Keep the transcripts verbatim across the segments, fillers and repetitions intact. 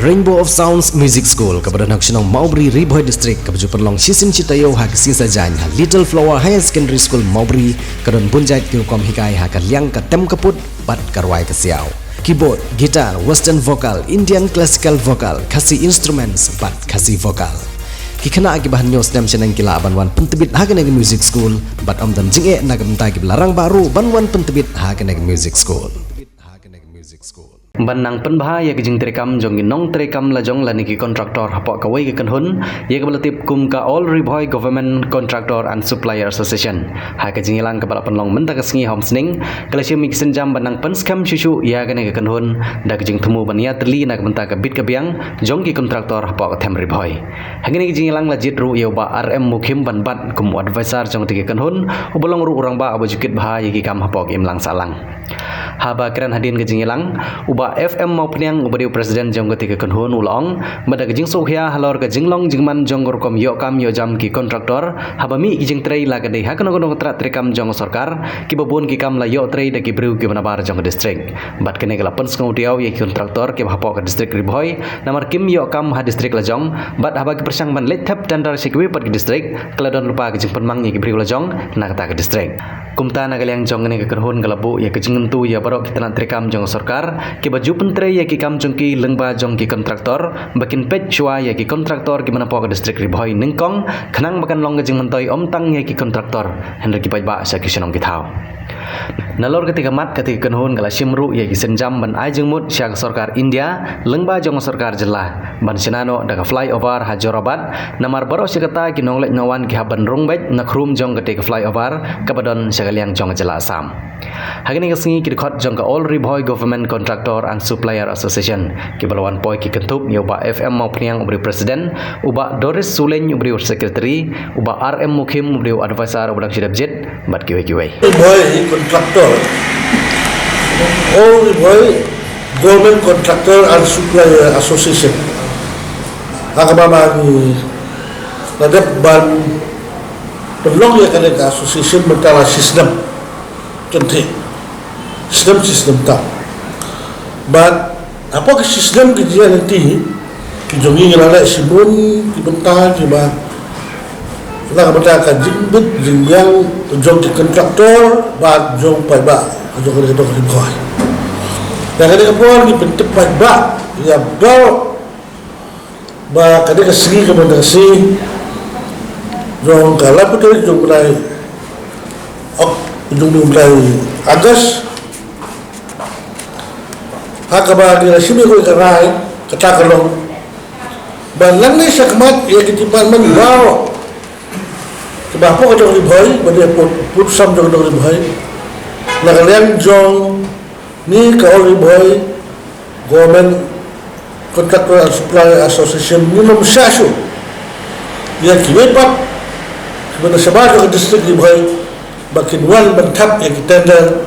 Rainbow of Sounds Music School, kaba don ha ka shnong Mawbri, Ri Bhoi District, kaba ju pynlong shisien shi taïew ha ka sngi Saitjaiñ ha Little Flower Higher Secondary School, Mawbri, ka don bun jait ki rukom hikai ha ka liang ka tem ka put bad ka rwai ka siaw. Keyboard, guitar, western vocal, Indian classical vocal, Khasi instruments bad Khasi vocal. Ki khynnah kiba hynñiew snem shaneng ki lah ban wan pyntbit ha kane ka music school bad ym don jingeh na ka bynta kiba la rangbah ruh ban wan pyntbit ha kane ka music school. Ban nang pynbha ïa ka jingtreikam jong ki nongtreikam lajong lane ki contractor hapoh kawei ka kynhun ïa kaba la tip kum ka All Ri Bhoi Government Contractor and Supplier Association. Ha ka jingïalang kaba la pynlong mynta ka sngi ha Umsning, ka la shim ïa ki sienjam ban nang pynskhem shuh shuh ïa kane ka kynhun da ka jingthmu ban ïatylli na ka bynta ka bit ka biang jong ki contractor hapoh ka them Ri Bhoi. Ha kane ka jingïalang la jied ruh ïa u Bah R M Mukhim ban bat kum u advisor jong kata ka kynhun, uba long ruh u rangbah uba ju kit bha ïa ki kam hapoh ka imlang sahlang. Haba kren hadien ka jingïalang, u Bah F M Mawphniang uba dei u president jong kata ka kynhun u la ong ba da ka jingsngewkhia halor ka jinglong jingman jong ka rukom ïoh kam ïoh jam ki contractor, haba mih ki jingtrei la ka dei ha kano kano ka tnat treikam jong ka sorkar, kiba bun ki kam la ïoh trei da ki briew kiba nabar jong ka district. Bad kane ka la pynsngewdiaw ïa ki contractor kiba hapoh ka district Ri Bhoi namar kim ïoh kam ha district lajong, bad haba ki pyrshang ban leit thep tender sha kiwei pat ki district, ka la don lypa ka jingpynmang ïa ki briew lajong na kata ka district. Kumta na ka liang jong kane ka kynhun ka la buh ïa ka jingkyntu ïa baroh ki tnat treikam jong ka sorkar kiba ju pyntrei ïa ki kam jong ki lyngba jong ki contractor ba kin peit shuwa ïa ki contractor kiba napoh ka district Ri Bhoi nyngkong, khnang ba kan long ka jingmyntoi ym tang ïa ki contractor hynrei ki paidbah sha ki shnong ki thaw. Nalor kata ka mat, kata ka kynhun ka la shim ruh ïa ki sienjam ban ai jingmut sha ka sorkar India lyngba jong ka sorkar jylla ban shna noh da ka flyover ha Jorabat, namar baroh shi katta ki nongleit nongwan ki hap ban rung beit na khrum jong kata ka flyover kaba don sha ka liang jong ka jylla Assam. Ha kane ka sngi ki dkhot jong ka All Ri Bhoi Government Contractor and Supplier Association, kiba la wan poi ki kynthup ïa u Bah F M Mawphniang uba dei u president, u Bah Doris Sulein uba dei u secretary, u Bah R M Mukhim uba dei u advisor uba dang shu dep jied, bad kiwei kiwei. Ri Bhoi Contractor, All Ri Bhoi Government Contractor and Supplier Association. Ha kaba ma ngi la dep ban pynlong ïa kane ka association mynta la shi snem. Kynthei. Shi snem, shi snem tam. Bad hapoh ka shi snem ka jingïaid lynti, ki jong ngi ngi la leh shibun ki bynta kiba na ka bynta ka jingbit jingbiang jong ki contractor bad jong paidbah jong ka dong Ri Bhoi. Ïa kane ka por ngi pyntip paidbah ïa baroh ba kane ka sngi ka mynta ka sngi jong ka laiphew tarik jong u bnai Ok, jong u bnai August. Ha kaba ngi la shim ïa kawei ka rai, kata ka long ba nangne shakhmat ïa ki department baroh kiba hapoh ka dong Ri Bhoi, ba dei hapoh pud sam jong ka dong Ri Bhoi, na ka liang jong ngi ka All Ri Bhoi Government Contractor and Supplier Association, ngin ym shah shuh ïa kiwei pat kiba na shabar jong ka district Ri Bhoi ba kin wan ban thap ïa ki tender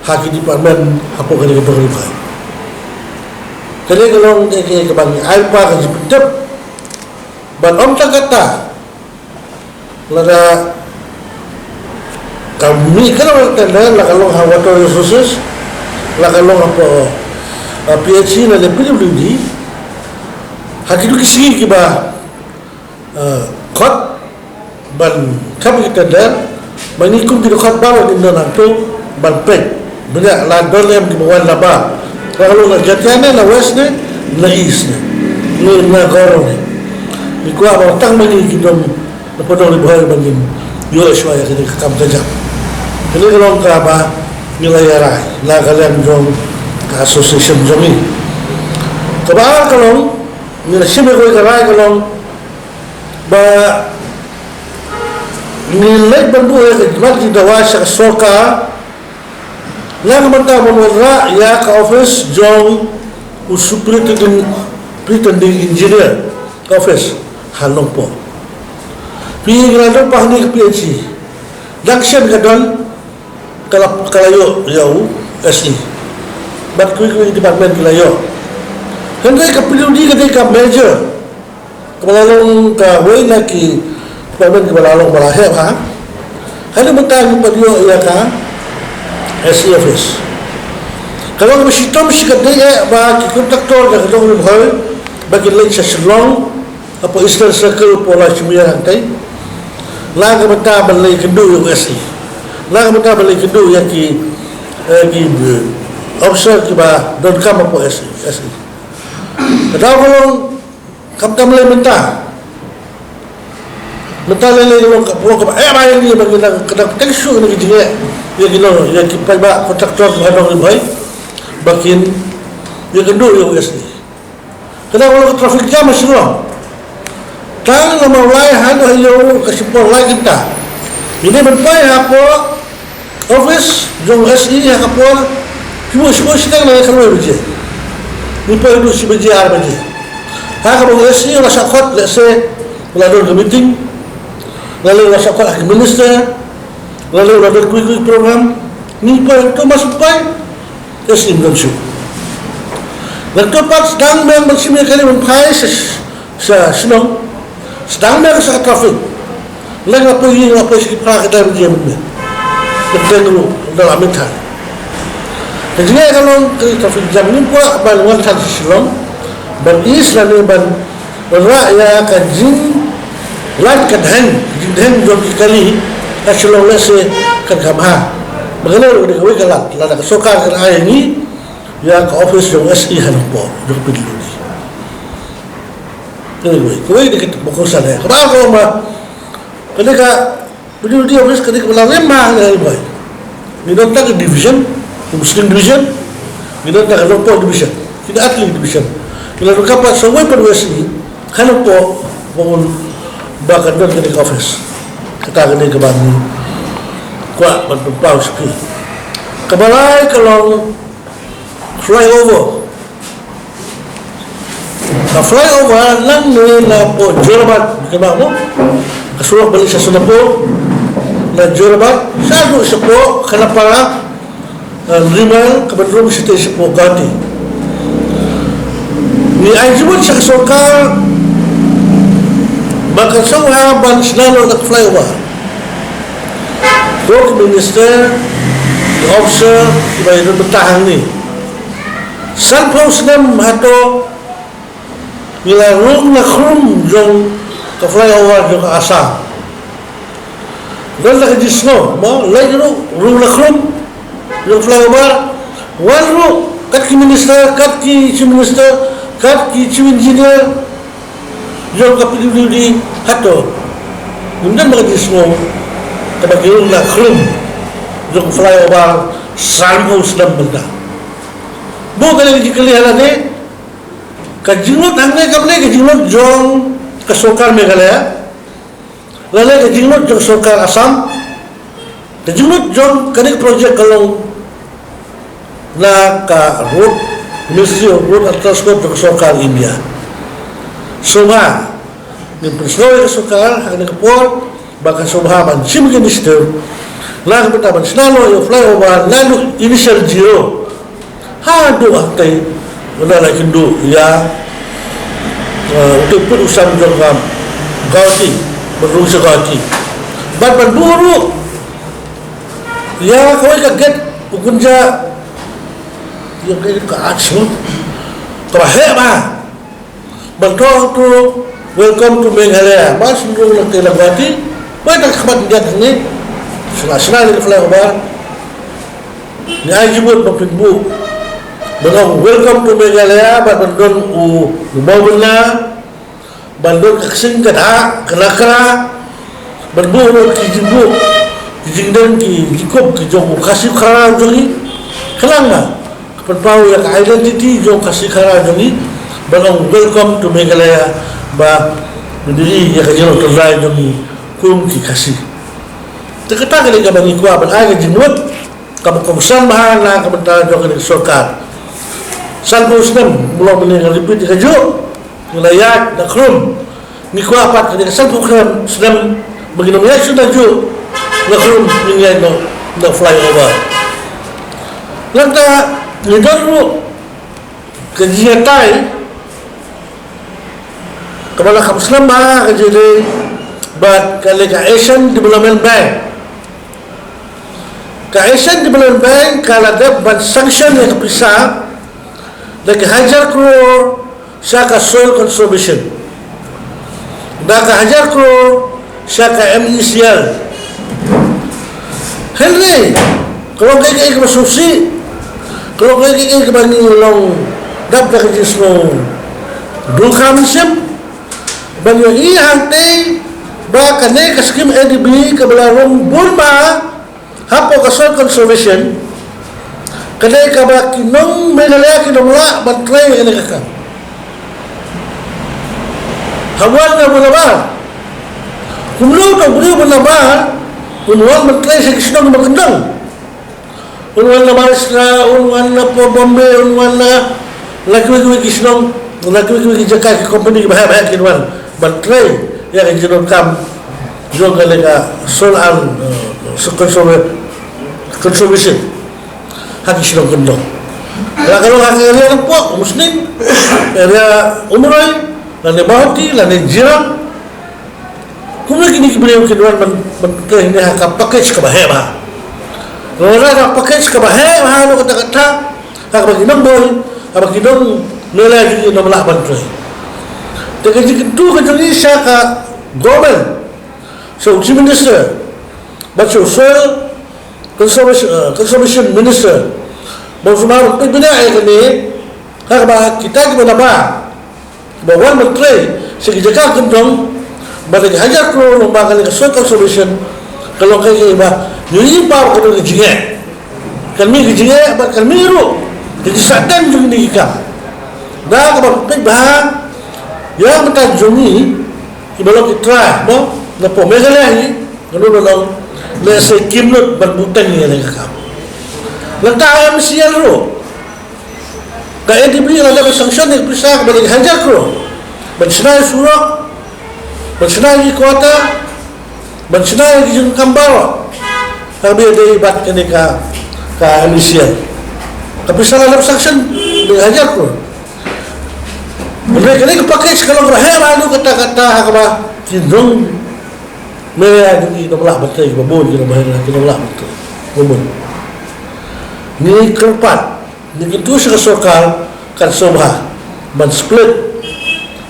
ha ki department hapoh kane ka dong Ri Bhoi. Kane ka long kaei kaba ngi ai lypa ka jingpyntip. Bad ym tang katta, lada ka mih ka long tender, la ka long ha Water Resources, la ka long hapoh, uh, P H E lane P W D, ha kito ki sngi kiba, uh, khot ban thep ïa ki tender, ma ngi kum ki dkhot baroh ngin don hangto ban peit. Bniah la don ne em kiba wan na bar, la ka long na Jaiñtia ne, na West ne, na East ne, ne na Garo ne. Ngi kwah ba tang ma ngi ki don na ka dong Ri Bhoi ba ngin ïoh shuwa ïa kane ka kam ka jam. Kane ka long kaba ngi la ïa rai na ka liang jong ka association jong ngi. Kaba ar ka long, ngi la shim ïa kawei ka rai ka long ba ngi leit ban buh ïa ka jingmut jingdawa sha ka sorkar na ka bynta ban wanrah ïa ka office jong u superintendent, superintending engineer ka office ha Nongpoh. Phi ngi la don pat hangne ka P H E, dang shen ka don, ka la, ka la ïoh ïa u S E bad kiwei kiwei department ki la ïoh. Hynrei ka P W D ka dei ka major, kaba la long kawei na ki department kiba la long ba la heh bha. Hangne mynta ngi pat ïoh ïa ka S E office. Ka long kaba shitom shi ka dei eh ba ki contractor na ka dong Ri Bhoi ba kin leit sha Shillong hapoh Eastern Circle, hapoh Lashmere hangtai, la ka bynta ban leit kynduh ïa u S E, la ka bynta ban leit kynduh ïa ki, eh, ki, eh, officer kiba donkam hapoh S E, S E. Ka daw ka long, kam, kam lei mynta. Mynta lei lei ka long ka, long kaba eh ba ïa ngi ba ngi dang, ka dang teng shuh ngi jingeh ïa ki nong, ïa ki paidbah contractor ba nong ri bhoi ba kin ïa kynduh ïa u S E. Ka dang long ka traffic jam ha Shillong. Tang namar u lai haduh ïa u ka shipor lai kynta. Ngi dei ban poi hapoh office jong S E ha ka por, ki buh shibun shiteng na ka khatwei baje. Ngi poi haduh shi baje, ar baje. Ha kaba u S E u la shah khot, lehse u la don ka meeting, lane u la shah khot ha ki minister, lane u la don kawei kawei program. Ngi poi hangto, mas poi, S E ym don shuh. Nangto pat sdang biang ban shim ïa kane ban phai sha, sha shnong. Sdang biang sha ka traffic. Leng la poi, la poi sha ki phra khyndai baje mynmiet. Ka dang ruh da la mynta. Ka jingeh ka long ka traffic jam. Ngim kwah ban wan than sha Shillong ban ïeit lane ban wanrah ïa ka jinglait ka dheng, jingdheng jong ki kali ha Shillong, lehse kan kham bha. Ba kane ruh ka dei kawei ka lad lada ka sorkar kan ai ïa ngi ïa ka office jong S E ha Nongpoh, jong P W D. Kane kawei, kawei dei ka tip ba kongsan eh. Kaba ar ka long ba ka dei ka P W D office ka dei kaba la rim bha hangne ha Ri Bhoi. Ngi don tang ka division, ka Muslim division, ngi don tang ka Nongpoh division, ki don ar tylli ki division. Ngi la donkam pat sa wei pat u S E ha Nongpoh ba un, ba kan don kane ka office. Kata ka dei kaba ngi kwah ban pynpaw sha phi. Kaba lai ka long flyover. Ka flyover nangne napoh Jorabat, kaba mo, ka surok ba leit sha Sonapur, na Jorabat shaduh shapoh Khanapara, eh, hynriew mile, kaba rung shatei shapoh Guwahati. Ngi ai jingmut sha ka sorkar ba kan sngewbha ban shna noh na ka flyover. Ko ki minister, ki officer kiba ïadon bynta hangne. Sanphew snem hato ngi la rung la khrum jong ka flyover jong ka Assam. Don la ka jingsngew, mo, leit ruh rung la khrum jong ka flyover, wan ruh kat ki minister, kat ki chief minister, kat ki chief engineer jong ka P W D, hato ngim don ba ka jingsngew kaba ki rung la khrum jong ka flyover sanphew snem mynta. Bun kane ka jingkylli ha lade. Ka jinglut hangne kam dei ka jinglut jong ka sorkar Meghalaya, lane ka jinglut jong ka sorkar Assam. Ka jinglut jong kane ka project ka long na ka road, Ministry of Road and Transport jong ka sorkar India. Sngewbha ngin pynsngew ïa ka sorkar ha kane ka por ba kan sngewbha ban shim ka initiative na ka bynta ban shna noh ïa u flyover naduh Initial G O haduh hangtei, ban da la kynduh ïa, eh, utei pud u sam jong ka Guwahati, ban rung sha Guwahati. Bad ban buh ruh ïa kawei ka gate, u Gunja, ïa ka gate ka arch, kaba heh bha. Ban thoh to, "Welcome to Meghalaya." Ba shu rung na ka Guwahati, ba tang khmat ngiat hangne, shna, shna ïa ka flyover. Ngi ai jingmut ba phin buh, ban ong, "Welcome to Meghalaya," bad ban don u, u mawbynna, ban don ka ksing ka dah, ka lakra, ban buh ruh ki jingbuh, ki jingdon, ki jingkup ki jong u Khasi Khara jong ngi. Khnang ba ka pynpaw ïa ka identity jong u Khasi Khara jong ngi, ban ong, "Welcome to Meghalaya," ba ngin ïohi ïa ka jinglong tynrai jong ngi kum ki Khasi. Te kata ka dei kaba ngi kwah ban ai ka jingmut kaba kongsan bha na ka bynta jong ka sorkar. Sanphew snem, mlong mynne nga repeat ïa kajuh. Ngi la ïaid na khrum. Ngi kwah pat ka dei ka sanphew snem ba ngin ym ïaid shuh na juh na khrum, ngin ïaid na, na flyover. Nangta ngi don ruh ka jingïatai kaba la kham slem bha, ka jingïadei bad ka lei ka Asian Development Bank. Ka Asian Development Bank ka la dep ban sanction ïa ka pisa da ki hajar klur sha ka soil conservation da ka hajar klur sha ka M E C L. Hynrei ka long kaei kaei kaba sngewsih, ka long kaei kaei kaba ngi long dap da ka jingsngewdukha mynsiem ban ïohi hangtei ba kane ka skim A D B kaba la rung bun bha hapoh ka soil conservation, ka dei kaba ki nong Meghalaya kim lah ban trei ïa kane ka kam. Ha wan na bun nabar, kumno u briew bun nabar un wan ban trei sha ki shnong ba kyndong? Un wan na Maharashtra, un wan na Bombay, un wan na la kiwei kiwei ki shnong, la kiwei kiwei ki jaka, ki company kiba heh ba heh kin wan ban trei ïa ka jingdonkam jong kane ka soil and, uh, conserva-, conservation ha ki shnong kyndong. La ka long ha ka area Nongpoh, Umsning, area Umroi, lane Mawhati, lane Jirang. Kumno kine ki briew kin wan ban, ban trei hangne ha ka package kaba heh bha? Lada ka package kaba heh bha haduh katta katta, ha kaba ki nongboi, ha kaba ki nong Meghalaya jong ngi kim lah ban trei. Te ka jingkyntu ka jong ngi sha ka government, sha u Chief Minister bad sha u Soil Conservation, uh, Conservation Minister, ba u sumar u pynbna ïa kane, ha kaba kita kiba nabar ba wan ban trei sha ki jaka kyndong, ba da ki hajar klur lyngba kane ka soil conservation, ka long kaei kaei ba ngi ïohi ba ka don ka jingeh. Kan mih ka jingeh bad kan mih ruh ka jingsah tem jong kine ki kam. Da kaba peit bha ïa ka bynta jong ngi kiba long ki trai, mo, na poh Meghalaya hi, ngan ong, lehse kim nud ban buh teng ïa kane ka kam. Lada M C L ruh, ka A D B la dep sanction ïa ka pisa kaba dei hajar klur ban shna ïa surok, ban shna ïa ki quarter, ban shna ïa ki jingdonkam baroh. Ka ba ïadei bad kane ka, ka M E C L, ka pisa la dep sanction dei hajar klur. Hynrei kane ka package ka long kaba heh bha haduh katta katta, ha kaba ki nong Meghalaya jong ngi kim lah ban trei, kiba bun ki nong Meghalaya kim lah ban trei. Ba bun. Ngi kyrpad, ngi kyntu sha ka sorkar kan sngewbha ban split,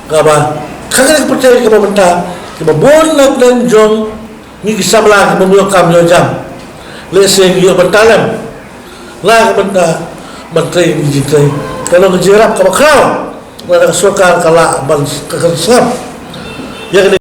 kaba kane ka pyrthei kaba mynta kiba bun na pdeng jong ngi ki samla kiba ïoh kam ïoh jam, lehse ngi ïoh ban talem la ka bynta ban trei, ngi jingtrei. Ka long ka jingïarap kaba khraw lada ka sorkar ka lah ban, ka, kan sngap ïa kane